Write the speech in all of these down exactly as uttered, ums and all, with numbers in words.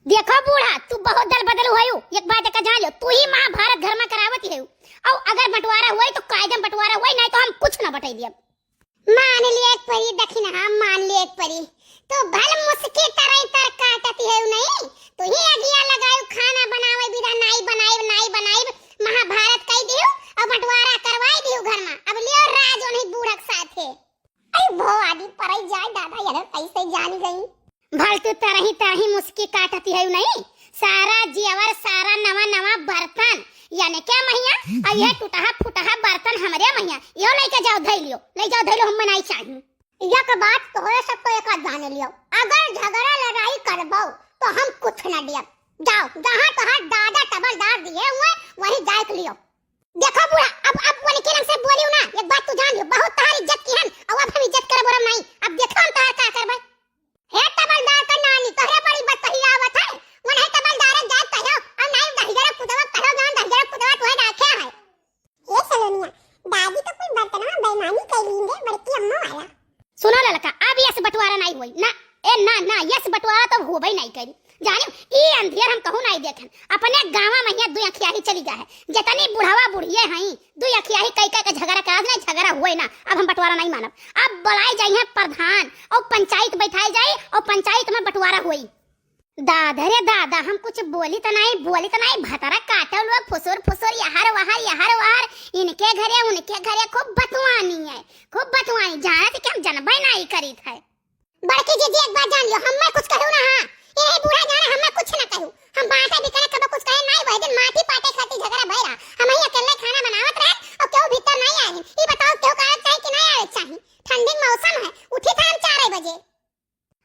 देखो बूढ़ा, तू बहुत दल बदल होयू, एक बात का जान लो, तू ही महाभारत घर में करावत है। और अगर बंटवारा हुआ तो कायदे में बंटवारा हुआ, नहीं तो हम कुछ ना बटाई दिया। मान लिए एक परी दखिनहा, मान लिए एक परी। तो भल मुस्की तरई तर काटत है नहीं, तो ही अगिया लगायु खाना बनावे बिना नाई बनाई, नाई बनाई, महाभारत कई दियो और बंटवारा करवाई दियो घर में। अब लियो राज उन्हीं बूढ़क साथ है। अरे भो आदि परई जाए दादा, यदर कैसे जानी गई। भल तू तरही तरही मुस्की काटती है नहीं, सारा जेवर, सारा नवा नवा बर्तन, यानी क्या महिया, और यह टूटहा फुटहा बर्तन हमरे महिया, यो लेके जाओ धई लियो, ले जाओ धई लियो, हम नहीं चाहिए। यक बात तोहरे सब तो एक जान लियो, अगर झगड़ा लड़ाई करबो तो हम कुछ न दियब। जाओ, जहाँ तोहार दादा टबल डार दिए हुए वहीं जाए के लियो। देखो बूढ़ा, अब अब उनके रंग से बोलियो ना, एक बात तू जान लियो, बहुत तोहार इज्जत की हन, और अब हम इज्जत करब उरब नहीं। अब देखो हम तोहार का करबे। हे टबल डार का नानी, तोहरे बड़ी बतही आवत है, वो नहीं टबल डार जाए कहो, और नहीं दहिजरा कुदवा कहो, जौन दहिजरा कुदवा तोहे राखे है। ए सलोनिया, दादी तो कुल बर्तनवा बेईमानी कइली रे बड़की अम्मा वाला। सुनो ललका, अब यस बंटवारा नहीं होई ना। ए ना ना, यस बंटवारा तो होबे नहीं करी। जानियो, ई अंधियर हम कहूँ नहीं देखन। अपने गाँव में यहाँ दुई अखियाही चली गया है। जितनी बुढ़ावा बुढ़िए हैं, दुई अखियाही कई कई के झगड़ा करा दे, झगड़ा हुए ना। अब हम बंटवारा नहीं मानब। अब बुलाए जाई हैं प्रधान और पंचायत बैठाए जाई और पंचायत में बंटवारा होई। दादा रे दादा, हम कुछ बोली त नाई, बोली त नाई, भतरा काटो लोग फुसुर फुसुर, यहर वहर, यहर वहर, इनके घरे, उनके घरे, खूब बतवानी है, खूब बतवानी, जाना थी कि हम जनबे नाई करीत है। बड़की जीजी, एक बात जान लियो, हम्मे कुछ कहू ना, हाँ, यही बूढ़ा जाने हम्मे कुछ ना कहू, हम बाटे बिकने कब कुछ कहे नाई, वही दिन माटी पाटे खातिर झगड़ा भय रहा, हम ही अकेले खाना बनावत रहे और केहू भीतर नाई आए, ई बताओ केहू का आवे चाही कि नाई आवे चाही, ठंडी मौसम है, उठी था हम चार बजे।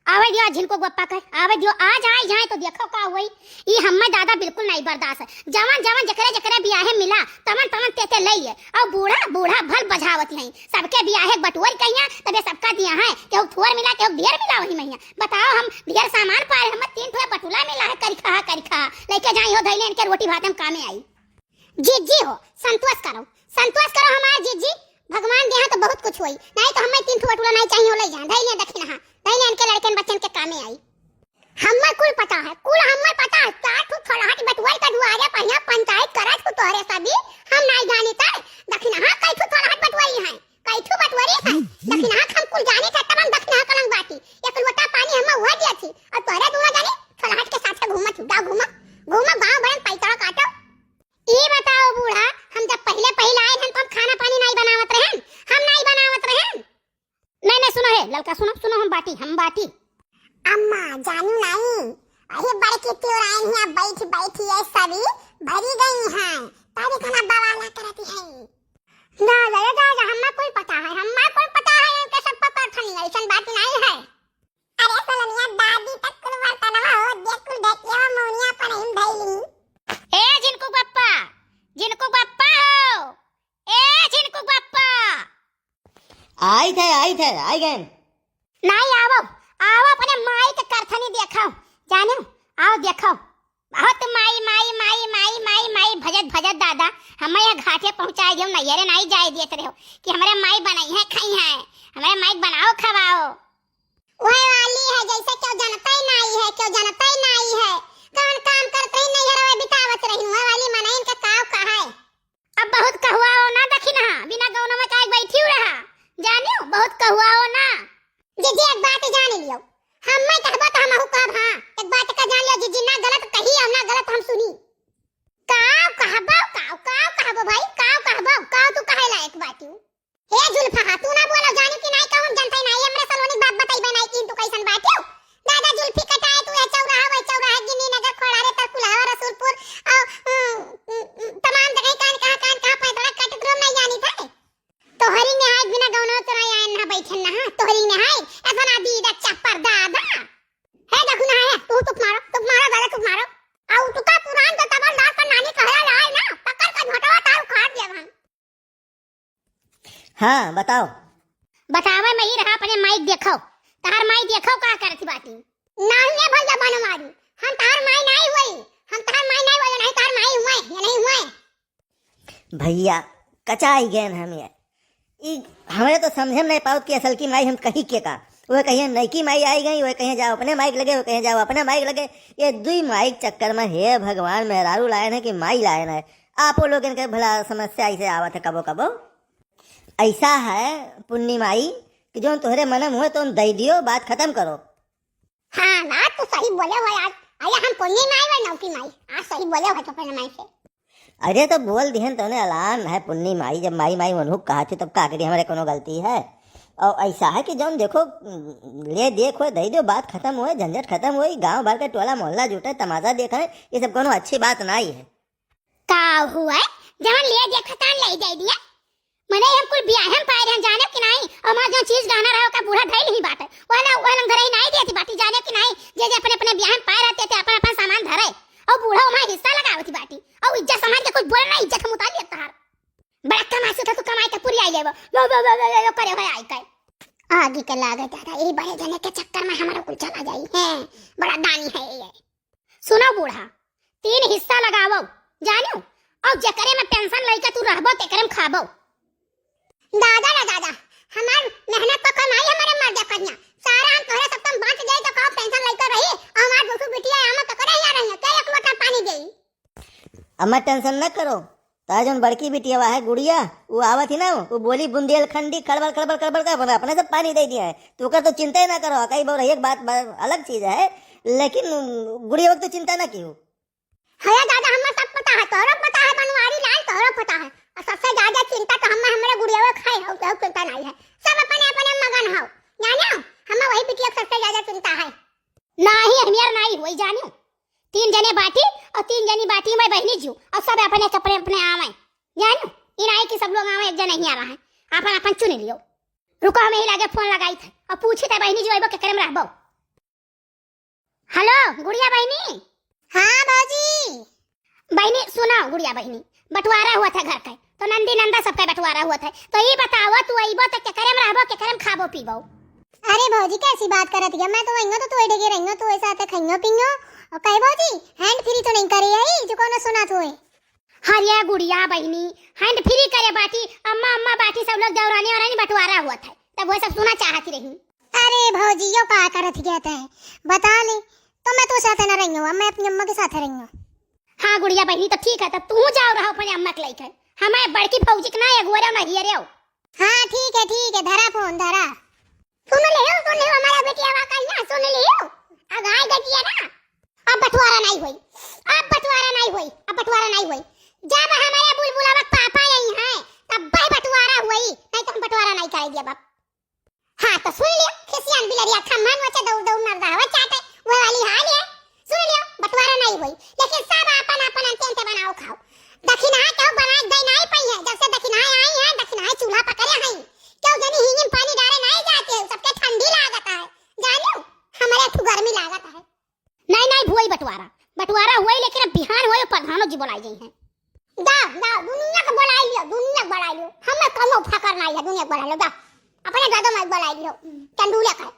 आवे दियो, झिनकू बप्पा कहे, आवे दियो, आज आए जाए तो देखो का होई। ई हम्मे दादा बिल्कुल नहीं बर्दाश्त है। जवन जवन जकरे जकरे बियाहे मिला, तवन तवन ते ते ले लिए। और बूढ़ा बूढ़ा भल बझावत हैं। सबके बियाहे बटुअर कहिया, तबे सबका दिया है। केहू थोर मिला, केहू ढेर मिला वही महिया। बताओ हम ढेर सामान पाए, हमें तीन ठो बटुला मिला है, करिखा, करिखा। लेके जाई हो धैले इनके रोटी भात में कामे आई। जीजी हो, संतोष करो, संतोष करो हमार जीजी। भगवान दिया तो बहुत कुछ होई, नहीं तो हमें तीन ठो बटुला नहीं चाहिए, ले जाए, धैले दखिनहा, धैले इनके लड़कन बच्चन के कामे आई। हमें कुल पता है, कुल हमें पता है, चार ठो छोलहट बटुआई का दुआरे पर यहाँ पंचायत करत हो तोहरे सभी, हम नहीं जानी तर दखिनहा कई ठो छोलहट बटुआई है, कई ठो बटुआरी है, दखिनहा हम कुल जानी था, तब हम दखिनहा कलंग बाटी, एक लोटा पानी हमें हुआ दिया थी, और तोहरे दोनों जानी छोलहट के साथ घूमत, गाँव घूमत, घूमत गाँव बड़न पैतरा काटो। ई बताओ बूढ़ा, हम जब पहिले पहिले आए हन तो हम खाना पानी नाई बनावत रहन, हम नाई बनावत रहन। नहीं नहीं, सुनो हे ललका, सुनो सुनो, हम बाटी, हम बाटी। अम्मा जानू नाई, अरे बड़की तिवराइन हिया बैठ बैठ ये सभी भरी गई हैं, तभी खाना बवाला करती हैं। ना रे दादा, हम्मा कुल पता है, हम्मा कुल पता है, इनके सब पता था नहीं, ऐसन बात नहीं है। अरे सोलनिया, दादी तक कुल बर्तनवा हो, देख कुल ढकिया मौनिया पर नहीं धैली। ए झिनकू बप्पा, झिनकू बप्पा हो, ए झिनकू बप्पा। आई थे, आई थे, आई गए। नहीं आवो, आवो अपने माई के करथनी देखाओ, जानो, आओ देखाओ। बहुत माई, माई, माई, माई, माई, माई भजत भजत दादा, हमें यह घाटे पहुँचाए दियो, नैहरे नहीं जाए दिए रहो कि हमारे माई बनाई है, खाई है, हमारे माई बनाओ, खवाओ। वह वाली है जैसे क्यों जनता ही नहीं है, क्यों जनता ही नहीं है। कौन काम करत रही, नैहर में बितावत रही, वह वाली मनइन का काव कहा है। अब बहुत कहुआओ ना दखिनहा, बिना गौनवा का एक बैठी रहा, जानियो, बहुत कहुआओ ना। जीजी एक बात जान लियो, हम मैं कहबो तो हमहू कहब, हाँ, एक बात का जान लियो जीजी, ना गलत कही और ना गलत हम सुनी। काव कहबो, काव, काव कहबो भाई, काव कहबो, काव तू कहे लायक बाटियो। हे जुल्फा, तू ना बोलो, जानी कि नाई कहूँ, जनता ही नाई, हमरे सलोनी बाप बताइबे नाई कि तू कैसन बाटियो। दादा जुल्फी कटाए तू, ये चौराहा, वही चौराहा, गिनी नगर, खोड़ारे, तरकुलहा, रसूलपुर, और, उम, उम, उम, तमाम जगह कान कहाँ, कान कहाँ पैदल काटत रहो, नहीं जानी था। तोहरी निहाय बिना गौनो तोरा यहाँ ना बैठन ना, हाँ, तोहरी निहाय, ऐसा ना दीदा चप्पर दादा। हे देखू ना है, तू तुक मारो, तुक मारो, दादा तुक मारो। आउ तुका पुरान तो तबलदार का नानी कहला लाए ना, पकड़ के झोटवा तार उखाड़ दिया हम। हाँ, बताओ। बतावे में ई रहा, अपने माई देखो। तहार माई देखो का करत बाटी। नाहीं ये भैया बनवारी, हम तहार माई नाहीं हुई, हम तहार माई नाहीं हुई, नाहीं तहार माई हुए, ये नहीं हुए। भैया, कचाई गए हम ये। ई हमरे तो समझे में नहीं पावत कि असल की माई हम कहीं के का। वो कहिए नइकी माई आई गई, वो कहिए जाओ अपने माई के लगे, वो कहिए जाओ अपने माई के लगे। ये दुई माई के चक्कर में हे भगवान, मेहरारू लायन है कि माई लायन है? आपो लोगन के भला समस्या ऐसे आवत है कबो कबो। ऐसा है पुन्नी माई कि जौन तोहरे मन में हुए तौन दई दियो, बात खत्म करो। हाँ ना, तू सही बोले हो यार। अरे हम पुन्नी माई और नौकी माई, आज सही बोले हो तो अपने माई से। अरे तो बोल दिहन तौने अलान है पुन्नी माई, जब माई माई वनहु कहा थी तब का करी, हमारे कोनो गलती है? और ऐसा है कि जौन देखो, ले देख हो, दई दो, बात खत्म होए, झंझट खत्म होए, गांव भर के टोला मोहल्ला जुटे, तमाशा देखे, ये सब कोनो अच्छी बात नाई है। का हुआ? जवन ले देखा तान ले दे दिया। मने हम कुल बियाहे में पाए रहन, जाने कि नाई? और हमार जो चीज गहना रहे, ओका बूढ़ा धइल ही बाटे। वह ला-, वह लंग धरई नाई देती बाटी, जाने कि नाई? जे जे अपने अपने बियाहे में पाए रहते थे, अपन अपन सामान धरे। और बूढ़ा हमार हिस्सा लगावती बाटी। और इज्जत समाज के कुछ बोले ना, इज्जत हम उतार लिया तहार। बड़ा कमाई से था तू, कमाई के पूरी आई लेबो। लो, लो, लो, लो, लो, लो करे हो आई के। आगे के लागे दादा, यही बड़े जने के चक्कर में हमारा कुल चला जाई है। बड़ा दानी है ये। सुनो बूढ़ा, तीन हिस्सा लगावो, जानियो, और जेकरे में पेंशन लइके तू रहबो, तेकरे में खाबो। दादा रे दादा, हमार मेहनत का कमाई हमारे मर जा कन्या, सारा हम तोहरे सब तम बांट जाई तो कहो पेंशन लइके रही, और हमार दूसरी बिटिया आमा तो करे यहाँ रही है, के एक लोटा पानी देई? अम्मा टेंशन न करो, तार जौन बड़की बिटिया है गुड़िया, वो आवत ही ना, वो बोली बुंदेलखंडी खड़बड़ खड़बड़ खड़बड़ का अपने, अपने से पानी दे दिया है। तो ओकर तो चिंता ही ना करो, कई बार एक बात, बात अलग चीज है, लेकिन गुड़िया वक्त तो चिंता ना कियो। हया दादा, हमें सब पता है, तोरो पता है बनवारी लाल, तोरो पता है। और सबसे ज्यादा चिंता तो हमें हमारे गुड़िया खाए हो, तो चिंता नहीं है, सब अपने अपने मगन हो, जानो, हमें वही बिटिया की सबसे ज्यादा चिंता है। नाही, हमियर नाही होई जानियो। तीन जने बाटी और तीन जनी बाटी मैं बहिनी जू और सब अपने अपने अपने आवे। जानियो, ई नाही कि सब लोग आवे, एक जने ही आवा है। आपन आपन चुन लियो। रुको, हम यही लागे फोन लगाई थे और पूछी थे बहिनी जू अइबो केकरे में रहबो। हेलो गुड़िया बहिनी। हाँ भौजी। बहिनी सुनो गुड़िया बहिनी, बंटवारा हुआ था घर के, तो नंदी नंदा सबका बंटवारा हुआ था, तो ई बताओ तू अइबो तो केकरे में रहबो, केकरे में खाबो पीबो? अरे भौजी कैसी बात करत हिया, मैं तो वहियो तो तोय डेगे रहियो, तोय साथे खइयो पियो। और कहे भौजी, हैंड फ्री तो नहीं करे है जो कोनो सुना तोय? अरे गुड़िया बहिनी, हैंड फ्री करे बाटी, अम्मा अम्मा बाटी, सब लोग देवरानी औरानी बंटवारा हुआ था, तब वो सब सुना चाहती रही। अरे भौजी यो का करत हिया तै, बता ले, तो मैं तो साथे ना रहियो, अब मैं अपनी अम्मा के साथे रहियो। हाँ गुड़िया बहिनी, तो ठीक है, तब तू जाओ रहो अपने अम्मा के लइके। हमारे बड़की भौजी के ना अगोरे ना हियरे हो। हाँ ठीक है, ठीक है, धरा फोन धरा। सुन लियो, सुन लियो, हमारा बेटिया वा कहिया सुन लियो। अगाय गटिया ना। अब बंटवारा नहीं होई, अब बंटवारा नहीं होई, अब बंटवारा नहीं होई। जब हमारे बुलबुला के पापा आई हैं, तब वही बंटवारा होई, नहीं तो हम बंटवारा नहीं कराई दिया बाप। हाँ, तो सुन लियो, खिसियान बिलरिया खम्मन वचे दौड़ दौड़ नर दहवा चाटे, वह वाली हाल है। सुन लियो, बंटवारा नहीं होई, लेकिन सब आपन आपन अंते अंते बनाओ खाओ। दखिनहा केहू बनाए के दे नहीं पई है, जब से दखिनहा आई है, दखिनहा चूल्हा पकड़े हैं। केहू जनी हिंगी में पानी डाले नहीं जाते, सबके ठंडी लागत है। जानियो, हमारे ठू गर्मी लागत है। नहीं, नहीं भुआई बंटवारा, बंटवारा हुआई, लेकिन अब बिहान हुआई, प्रधानो जी बोलाई गई हैं। जाओ, जाओ, दुनिया के बोलाई लियो, दुनिया के बोलाई लियो। हमें कौनो फकर नहीं है, दुनिया के बोलाई लियो, जाओ। अपने दादा माई के बोलाई लियो, चंदूलिया खाए।